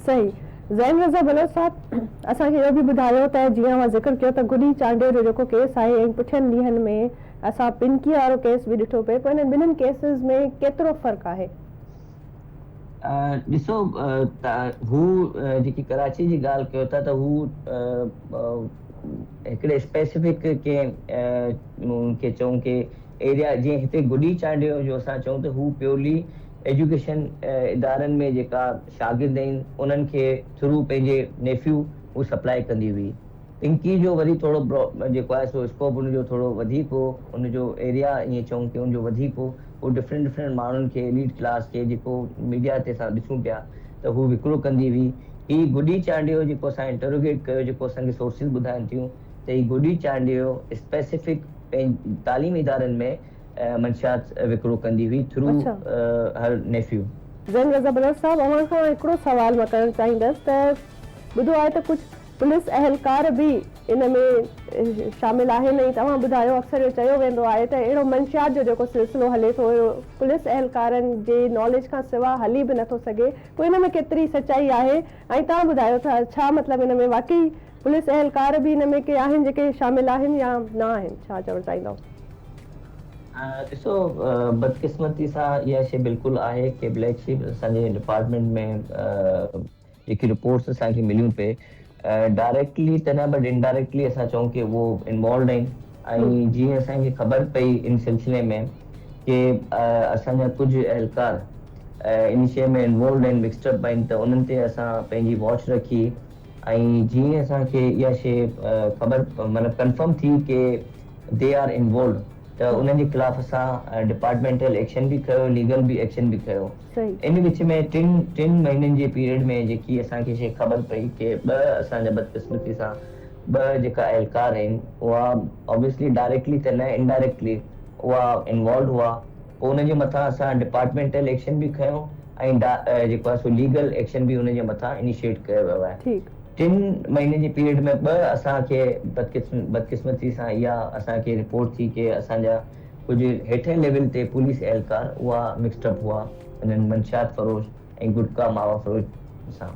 صحيح. زين رضا بلوچ صاحب اسان کي اهو به ٻڌايو ته جيئن اوهان ذڪر ڪيو ته گڏي چانڊيو جو جيڪو ڪيس آهي ۽ پٺين ڏينهن ۾ اسان پنڪي وارو ڪيس به ڏٺو پئي پوء انهن ٻنهين ڪيسز ۾ ڪيترو فرق آهي؟ ڏسو ته هو جيڪي ڪراچي جي ڳالهه ڪيو ٿا ته هو هڪڙي اسپيسفڪ ڪنهن کي چئون ڪي ايريا جيئن هتي گڏي چانڊيو جو اسان چئون ته هو پيورلي ايجوڪيشن ادارن ۾ جيڪا شاگرد آهن انهن کي ٿرو پنهنجي نيفيو هو سپلائي ڪندي هئي. پنڪي جو وري ٿورو جيڪو آهي سو اسڪوپ ان جو ٿورو وڌيڪ هو ان جو ايريا ائين چئون ڪي ان جو وڌيڪ هو هو ڊفرنٽ ڊفرنٽ ماڻهن کي ايليٽ ڪلاس کي جيڪو ميڊيا تي اسان ڏسون پيا ته هو وڪرو ڪندي هئي. هي گڏي چانڊيو جيڪو اسان انٽروگيٽ ڪيو جيڪو اسان کي سورسز ٻڌائن ٿيون ته هي گڏي چانڊيو اسپيسفڪ تعليمي ادارن ۾ منشيات وڪرو ڪندي هئي ٿرو هر نيفيو. زين رضا بلوچ صاحب اوهان کان هڪڙو سوال مان ڪرڻ چاهيندس ته ٻڌو آهي ته ڪجهه پوليس اهلڪار به ان ۾ شامل آهن ۽ توهان ٻڌايو اڪثر اهو چيو ويندو آهي ته اهڙو منشيات جو جيڪو سلسلو هلي ٿو اهو پوليس اهلڪارن جي ناليج کان سوا هلي به نٿو سگهي پوء ان ۾ ڪيتري سچائي آهي ۽ توهان ٻڌايو ته ڇا مطلب ان ۾ واقعي پوليس اهلڪار به ان ۾ ڪي آهن جيڪي شامل آهن يا نه آهن ڇا چوڻ چاهيندؤ؟ ڏسو بدقسمتي سان اها شيء بلڪل آهي ڪي بليڪ شيپ اسان جي ڊپارٽمينٽ ۾ جيڪي رپورٽس اسان کي مليون پئي ڊائريڪٽلي ته نه بٽ انڊائريڪٽلي اسان چئون ڪي اهو انوالوڊ آهن ۽ جيئن اسان کي خبر پئي ان سلسلي ۾ ڪي اسان جا ڪجهه اهلڪار ان شيء ۾ انوالوڊ آهن مڪسڊ اپ آهن ته انهن تي اسان پنهنجي واچ رکي ۽ جيئن اسان کي اها شيء خبر مطلب ڪنفرم ٿي ڪي they are involved ته انهن جي خلاف اسان ڊپارٽمينٽل ايڪشن به کنيو ليگل به ايڪشن به کنيو ان وچ ۾ ٽن ٽن مهينن جي پيريڊ ۾ جيڪي اسان کي شيء خبر پئي ڪي ٻه اسان جا بدقسمتي سان ٻه جيڪا اهلڪار آهن اها آبويسلي ڊائريڪٽلي ته نه انڊائريڪٽلي اها انوالوڊ هئا پوء انهن جي مٿان اسان ڊپارٽمينٽل ايڪشن به کنيو ۽ جيڪو آهي سو ليگل ايڪشن به انهن جي مٿان انيشيٽ ڪيو ويو آهي. ٽن مهينن جي پيريڊ ۾ ٻه اسان کي بدقسمتي سان اها اسان کي رپورٽ ٿي ڪي اسان جا ڪجهه هيٺين ليول تي پوليس اهلڪار اها مڪسڊ اپ هئا انهن منشيات فروش ۽ گٽڪا ماوا فروش سان.